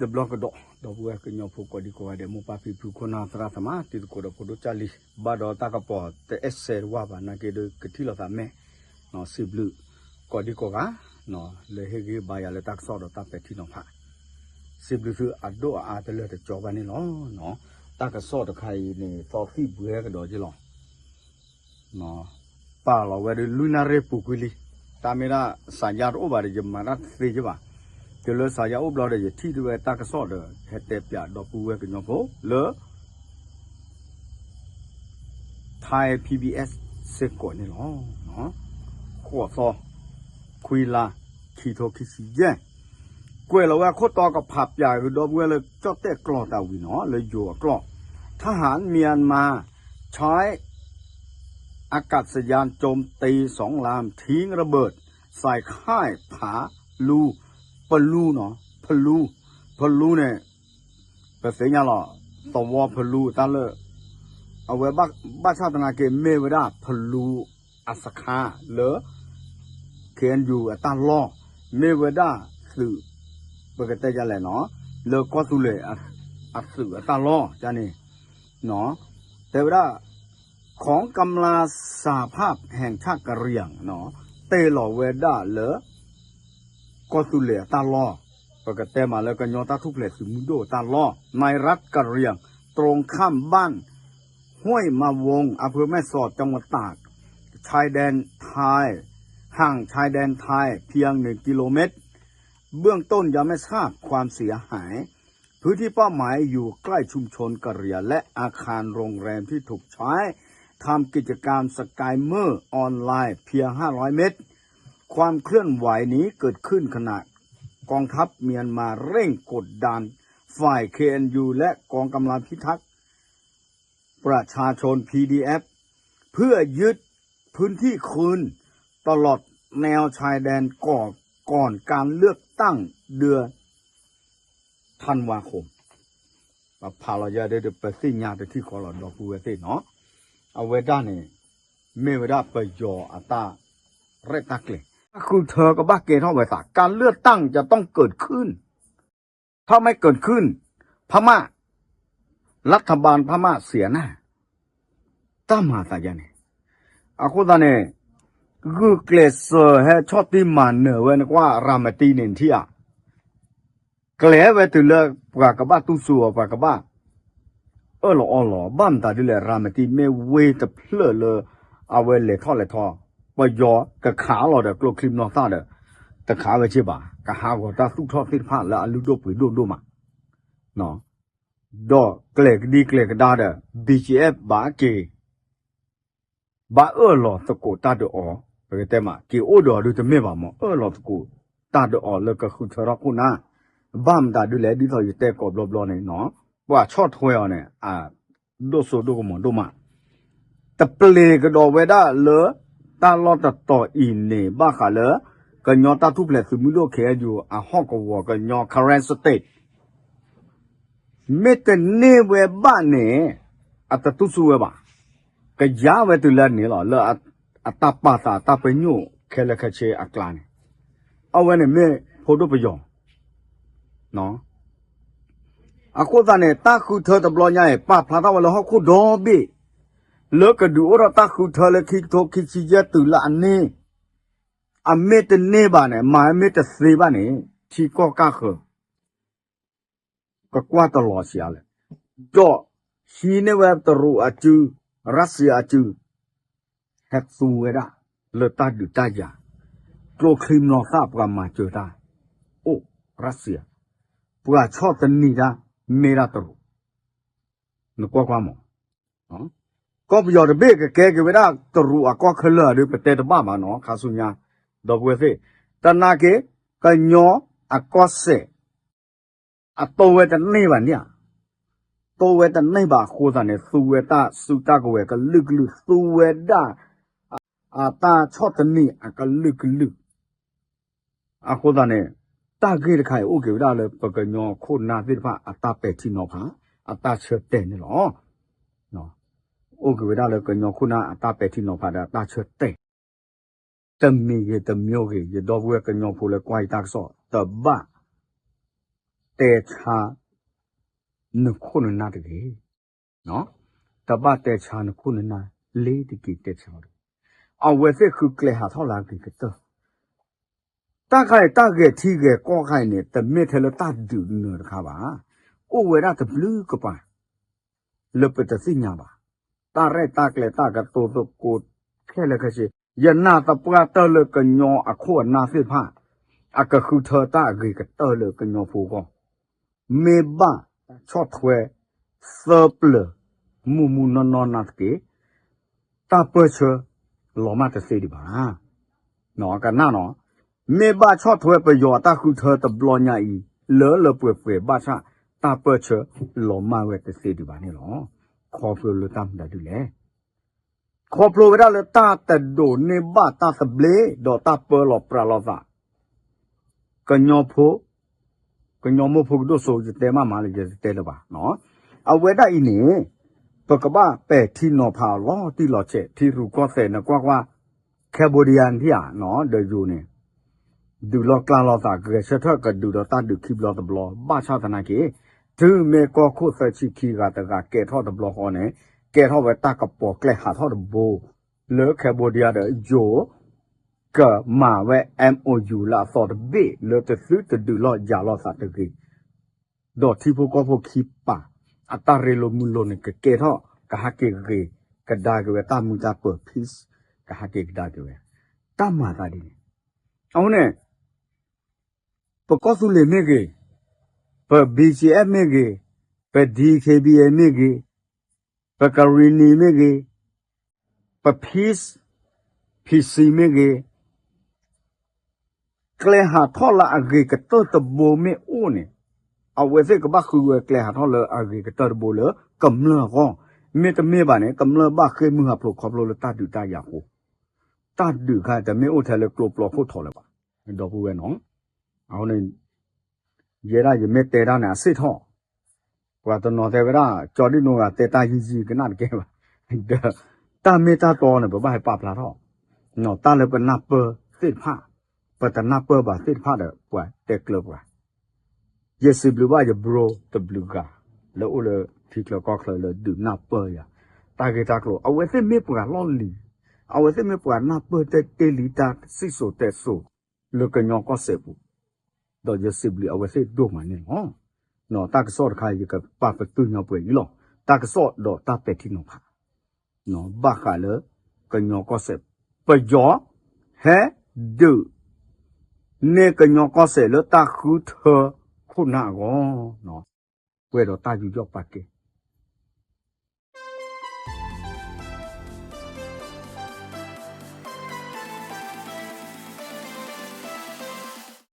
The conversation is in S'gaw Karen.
တဘျီကဒီး ဒီပုၢ်ဝဲၢ်ကညီဖိကိးဒံကိးဂၤဒဲး မိၢ်ပၢ်ဖံဖု ခိၣ်နၢ်သရၣ်သမါ တံၤသကိးဒီးဖိဒိၣ်ကၢ်လံၤ ဘၣ်ဒီးတၢ်ကပီၤတအဲၣ်စဲးတဝၢ်ဘၣ်နာ်က့ဒီး ကထံၣ်လိာ်သးမဲာ် စံးဘျုးကိးဒံကိးဂၤ လၢဟ့ၣ်ဂံၢ်ဘါယၤလၢတၢ်ကစီၣ်ဒီးတၢ်ပဲာ်ထံနီၤဖး စံးဘျုးသုအဒိၣ်အအါတလၢာ်တကၠီဘၣ်န့ၣ်လီၤ. တၢ်ကစီၣ်တခါအံၤန့ၣ် သီသံၣ်ဘှဲကဒီးက့ၤလီၤ. ပာ်လီၤဝဲဒၣ်လွံၢ်နၣ်ရံၣ်ပူၤကွံာ်လံ. တၢ်မ့ၢ်ဒၣ် စၤယါတအိၣ်ဘၣ်ဒီး ယမၤတၢ်တသ့က့ဘၣ်. တုၤလၢစၤယါအိၣ်ဘျီဒီး ယထံၣ်တဝဲတၢ်ကစီၣ်ဒီး ဟဲတဲပၠးဒီပုၢ်ဝဲၢ်ကညီဖိလၢ Thai PBS စ့ၢ်ကီးန့ၣ်လီၤ. ဃိးသီ ခွံလါ ခံထိခံဆံယဲၢ် ကွဲးလီၤဝဲအခိၣ်တီကဖးပၠးကဒီပုၢ်ဝဲၢ်လၢကၠီၣ်တဲၣ်ကျီၢ်တၢ်ဝံၤနီၤ လၢယိၤအကျီၢ် ทหารเมียนมาใช้อากาศยานโจมตีสองลำ ทิ้งระเบิดใส่ค่ายผาลู ผลูเนาะ ผลู ผลูန့ၣ် ပသ့ၣ်ညါလီၤ သဝီဖလူတၢ်လၢ အဝဲဘၣ်ဆၣ်သနာ်က့ မ့ၢ်ဝဲဒၣ်ဖလူအစခါလၢ KNU အတၢ်လီၢ် မ့ၢ်ဝဲဒၣ်သုး ပကတဲယလဲၣ်နီၤ လၢကီၢ်သူလ့ၤအသုးအတၢ်လီၢ်န့ၣ် တဲဝဲဒၣ် ของกำลังสหภาพแห่งชาติกะเหรี่ยง တဲလီၤဝဲဒၣ်လၢ ကီၢ်သူလ့ၤအတၢ်လီၢ် ပကတဲမးလၢကညီတၢ်ထူၣ်ဖျဲးသုးမုၢ်ဒိၣ်အတၢ်လီၢ် ในรัฐกะเหรี่ยง ตรงข้ามบ้านห้วยมะวง อำเภอแม่สอด จังหวัดตาก ชายแดนไทย ห่างชายแดนไทยเพียงหนึ่งกิโลเมตร เบื้องต้นยังไม่ทราบความเสียหาย พื้นที่เป้าหมายอยู่ใกล้ชุมชนกะเหรี่ยงและอาคารโรงแรมที่ถูกใช้ทำกิจกรรมสกายเมอร์ออนไลน์เพียงห้าร้อยเมตร ความเคลื่อนไหวนี้เกิดขึ้นขณะกองทัพเมียนมาเร่งกดดันฝ่าย เคเอ็นยู และกองกำลังพิทักษ์ประชาชน พีดีเอฟ เพื่อยึดพื้นที่คืนตลอดแนวชายแดนก่อนก่อนการเลือกตั้งเดือนธันวาคม ပဖးလီၤယၤဒီး ပသ့ၣ်ညါတထံၣ်ဃီလီၤ ဒီပုၢ်ဝဲၢ်သ့ၣ်နီၤ အဝဲဒၣ်န့ၣ် မ့ၢ်ဝဲဒၣ်ပယီၤအတၢ်ရဲၣ်တၢ်ကျဲၤ တၢ်ဃုထၢကဘၣ်ကဲထီၣ်ဝဲသး การเลือกตั้งจะต้องเกิดขึ้น ถ้าไม่เกิดขึ้น พม่า รัฐบาลพม่าเสียหน้า တၢ်မၤသးယါန့ၣ် အဃိသတးန့ၣ် ဂုာ်ကျဲးစၢးဟဲဆီၣ်တံၢ်မၤနၢၤဝဲနကွၢ်ရၤမတံန့ၣ်ထံၣ်ဧါ ကျဲၤဝဲတုၤလၢပှၤကဘၣ်တူၢ်စူၤအီၤ ပှၤကဘၣ်အၢၣ်လီၤအီလီၤ ဘၣ်မတၤဒ်လဲၣ် ရၤမတံမ့ၢ်ဝ့ၢ်တဖျၢၣ်လၢ အဝဲလဲၤထီၣ်လဲၤထီ ပယီၤကခးလီၤဒီးကျိချံမျိာ်သၣ်ဒီး တခးဝဲက့ဘၣ် ကဟးဂီၤတၢ်သူၣ်ထီၣ်သ့ၣ်တဖၣ်လၢအလုၢ်ဒိၣ်ပှ့ၤဒိၣ်ဒိၣ်မး ဒီးကျဲၤကဒံကျဲၤကဒါဒီး ဘီၣ်ကၠ့ၣ်အ့ၣ် ဘၣ်က့ၤ ဘၣ်အၢၣ်လီၤသကိးတၢ်ဒုးအီၤ ပကတဲမး က့ၤအိၣ်ဒီးအီၤဒုးတမ့ၢ်ဘၣ်မး အၢၣ်လီၤသကိးတၢ်ဒုးအီၤလၢကဃုထၢထီၣ်ခိၣ်နၢ် ဘၣ်မတၤဒ်လဲၣ် ဒ်သိးယတဲကိးဘျီဘျီန့ၣ်နီၤ ပှၤဆီၣ်ထွဲအီၤန့ၣ် အဒိၣ်စိဒိၣ်ကမီၤဒိၣ်မး တပျ့ၤကဒီးဝဲဒၣ်လၢ တၢ်လီၢ်တတီၤအံၤန့ၣ် ဘၣ်ဃးလၢ ကညီတၢ်ထူၣ်ဖျဲးသုးမုၢ်ဒိၣ် ခ့ၣ်အဲၣ်ယူၣ် အဟီၣ်ကဝီၤကညီ Karen State မ့ၢ်တန့ၢ်ဝဲဘၣ်န့ၣ် အတတူၢ်စူၢ်ဝဲဘၣ်. ကယါဝဲတုၤလၢန့ၣ်လီၤ လၢအတၢ်ပာ်သးတၢ်ပညိၣ်ခဲလၢာ်ခဲဆ့အကျါန့ၣ် အဝဲန့ၣ်မ့ၢ်ဖိဒိၣ်ပယီၤ အဃိသတးန့ၣ် တၢ်ဃုထၢတဘျီညါအံၤ ပာ်ဖျါထီၣ်ဝဲလၢဟီၣ်ခိၣ်ဒီဘ့ၣ် လၢကဒုးအိၣ်ထီၣ်တၢ်ဃုထၢလၢခံကထိခံဆံယဲၢ်တုၤလၢအန့ၣ် အမ့ၢ်တန့ၢ်ဘၣ်န့ၣ် မၤမ့ၢ်တသ့ဘၣ်န့ၣ် ထံကီၢ်ကၢ်ဃၢၤ ကကွၢ်တလီၤစှၤလဲၣ်, ဒီးဟံးန့ၢ်ဝဲတရူးအစု, Russia အစု, ဟဲသူဝဲဒၣ်လၢတၢ်ဒုးတၢ်ယၤ, ကျိချံမျိာ်သၣ်ပှၤမၤစၢၤတၢ်, အိၣ် Russia, ပှၤဆီၣ်သနံးတၢ် မ့ၢ်ဒၣ်တရူး, နကွၢ်ကွၢ်မး ကီၢ်ပယီၤတဘ့ၣ်ကကဲက့ၤဝဲဒၣ်တရူးအကီၢ်ခဲလၢာ်ဒီး ပတဲတဘၣ်ဘၣ်နီၤ ခါဆူညါ, ဒီပုၢ်ဝဲၢ်သ့ၣ်, တနာ်က့ ကညီအကီၢ်စဲၣ် အတိၢ်ဝဲတန့ၢ်ဘၣ်န့ၣ်ဧါ, တိၢ်ဝဲတန့ၢ်ဘၣ်အဃိသတးန့ၣ် သူဝဲတၢ်စုတၢ်ကဝဲၤကလုာ်ကလုာ် သူဝဲဒၣ် အတၢ်ဆီၣ်သနံးအကလုာ်ကလုာ် အဃိသတးန့ၣ် တၢ်ဂ့ၢ်တခါအံၤ အိၣ်က့ၤဝဲဒၣ်လၢပကညီခိၣ်နၢ်သ့ၣ်တဖၣ်အတၢ်ပဲာ်ထံနီၤဖး အတၢ်ဆၢတဲာ်န့ၣ်လီၤ. အိၣ်က့ၤဝဲဒၣ်လၢကညီခိၣ်နၢ်အတၢ်ပဲာ်ထံနီၤဖးဒီးအတၢ်ဆၢတဲာ်, တမံၤဂ့ၤတမံၤဂ့ၤ ယဒီပုၢ်ဝဲၢ်ကညီဖိလၢကွၢ်ယတၢ်ကစီၣ် တဘၣ် တဘၣ်တဲဆါ နခိၣ်နနၢ်တဂ့ၤ. တဘၣ်တဲဆါနခိၣ်နနၢ်လ့ၤတက့ၤ တဲဆါအီၤတဂ့ၤ. အဝဲသ့ၣ်ဃုကျဲဟးထီၣ်လၢအဂ့ၤကတၢၢ် တၢ်ခါအံၤ တၢ်ဂဲၤထံဂဲၤကီၢ်ခါအံၤန့ၣ် တမ့ၢ်ထဲလၢတၢ်ဒုးနၢၤတခါဘၣ်. အိၣ်ဝဲဒၣ်တဘျုးကပၤ လၢပတသ့ၣ်ညါဘၣ်. တၢ်ရဲၣ်တၢ်ကျဲၤ တၢ်ကတိၤသကိး ခဲလၢာ်ခဲဆ့ ယနာ်သပှၢ်တၢၢ်လၢကညီအခိၣ်အနၢ်သ့ၣ်တဖၣ် အကဃုထၢတၢ်အဂ့ၤကတၢၢ်လၢကညီဖိအဂီၢ် မ့ၢ်ဘၣ်ဆီၣ်ထွဲသၢပျၢၤ မုၢ်မုၢ်နီၢ်နီၢ်နာ်သက့ တၢ်ပၢၢ်ဆၢလီၤမၢ်တသ့ဒံးဘၣ်. ကနၣ်နီၤ, မ့ၢ်ဘၣ်ဆီၣ်ထွဲပယီၤအတၢ်ဃုထၢတဘျီညါအံၤ လၢလၢပှဲၤပှဲၤဘၣ်ဆၣ် တၢ်ပၢၢ်ဆၢလီၤမၢ်ဝဲတသ့ဒံးဘၣ်န့ၣ်လီၤ. ခီဖျိလၢတၢ်မတၤဒ်လဲၣ် ခီဖျိဝဲဒၣ်လၢတၢ်တဒိးန့ၢ်ဘၣ်တၢ်သဘျ့ ဒီးတၢ်ပၢလီၤပြးလိာ်သး ကညီဖိ ကညီမိၢ်ဖိကဒိၣ်စိ ယတဲမးမးလၢယတတဲလၢၤဘၣ်. အဝဲဒၣ်အံၤန့ၣ် ပကဘၣ်ပဲာ်ထံနီၤဖးအီၤလီၤတံၢ်လီၤဆဲး ထံရူၢ်ကီၢ်သဲးန့ၣ် ကွၢ်ကွၢ် Cambodia ထံၣ်ဧါ ဒီးယိၤန့ၣ် ဒုးလီၢ်ကျါလိာ်သး ဂဲၤဆၢထၢၣ်ကဒုးဒီးတၢ်ဒုးခံဘျီတဘျီ ဘၣ်ဆၣ်သနာ်က့ တုၤမ့ၢ်ကီၢ်ခိၣ်သၢဆံခံဂၤတဂၤကဲထီၣ်တဘျီဃီန့ၣ် ကဲထီၣ်ဝဲတၢ်ကပီၤကျဲဟးထီၣ်တဘိ လၢ Cambodia ဒီးယိၤ ကမၤဝဲ MOU လၢအသီတဘ့ၣ် လၢတသုတဒုးလီၢ်ယၤလိာ်သးတဂ့ၤ ဒီးထံဖိကီၢ်ဖိခံပာ် အတၢ်ရ့လိာ်မုာ်လိာ်န့ၣ် ကကဲထီၣ် ကဟးက့ၤဂ့ၤကဒါက့ၤဝဲ တၢ်မုာ်တၢ်ပၢၤ peace ကဟးက့ၤကဒါက့ၤဝဲ တၢ်မၤသးဒ်န့ၣ် အဃိန့ၣ် ပကီၢ်သူလ့ၤမ့ၢ်ဂ့ၤ, ပ BGF မ့ၢ်ဂ့ၤ, ပ DKBA မ့ၢ်ဂ့ၤ, ပကရံၣ်နံၣ်မ့ၢ်ဂ့ၤ, ပ Peace PC မ့ၢ်ဂ့ၤ, ကျဲဟးထီၣ်လၢအဂ့ၤကတၢၢ်တဘိမ့ၢ်အိၣ်န့ၣ် အဝဲသ့ၣ်ကဘၣ်ဃုဝဲကျဲဟးထီၣ်လၢအဂ့ၤကတၢၢ်တဘိလၢကမျၢၢ်အဂီၢ်, မ့တမ့ၢ်ဘၣ်န့ၣ် ကမျၢၢ်ဘၣ်ဃ့ၢ်မုၢ်ဟးဖျိးခီဖျိလၢတၢ်ဒုးတၢ်ယၤအဃိ, တၢ်ဒုးခါတမ့ၢ်အိၣ်ထဲလၢကျိပျီခိၣ်ထီလၢၤဘၣ်, ဒီပုၢ်ဝဲၢ်နီၤ, အဃိန့ၣ် ယဲဒၣ်ယမ့ၢ်တဲတၢ်န့ၣ် အဆ့ၣ်ထီၣ်, ပှၤတနီၤတဲဝဲဒၣ် ကၠီဒံၣ်နိဂၤတဲတၢ်ယံၤယံၤ ကနၣ်တကဲဘၣ်, ဒီး တၢ်မ့ၢ်တၢ်တီန့ၣ် ပဘၣ်ဟဲပာ်ဖျါထီၣ်, တၢ်လၢပနၢ်ပၢၢ်သ့ၣ်တဖၣ်, ပတနၢ်ပၢၢ်ဘၣ်သ့ၣ်တဖၣ်ဒီး ပှၤတဲကျၢၤပှၤ ယစံးဘျုးဘၣ်ယ bro တဘျုးဂၤ လၢအိၣ်လၢထံချၢကီၢ်ချၢလၢဒုးနၢ်ပၢၢ်ယၤ, တၢ်ဂ့ၢ်တၢ်ကျိၤ အဝဲသ့ၣ်မ့ၢ်ပှၤလီၢ်လံၤ, အဝဲသ့ၣ်မ့ၢ်ပှၤနၢ်ပၢၢ်တဲတ့ၢ်လံတၢ်စံၣ်စိၤတဲစိၤ လၢကညီကီၢ်စဲၣ်ပူၤ, ဒီးယစံးဘျုးအဝဲသ့ၣ်ဒိၣ်မးန့ၣ်လီၤ. တၢ်ကစီၣ်တခါ ယကပာ်ပတုာ်ညီပှဲၤအံၤလီၤ. တၢ်ကစီၣ်ဒီးတၢ်ပဲာ်ထံနီၤဖး ဘၣ်ဃးလၢ ကညီကီၢ်စဲၣ် ပယီၤ ဟဲဒုး န့ၢ်ကညီကီၢ်စဲၣ်လၢတၢ်ဃုထၢခိၣ်နၢ်အဂီၢ်, ပှဲၤဒီးတၢ်ယူးယီၣ်ပာ်ကဲ,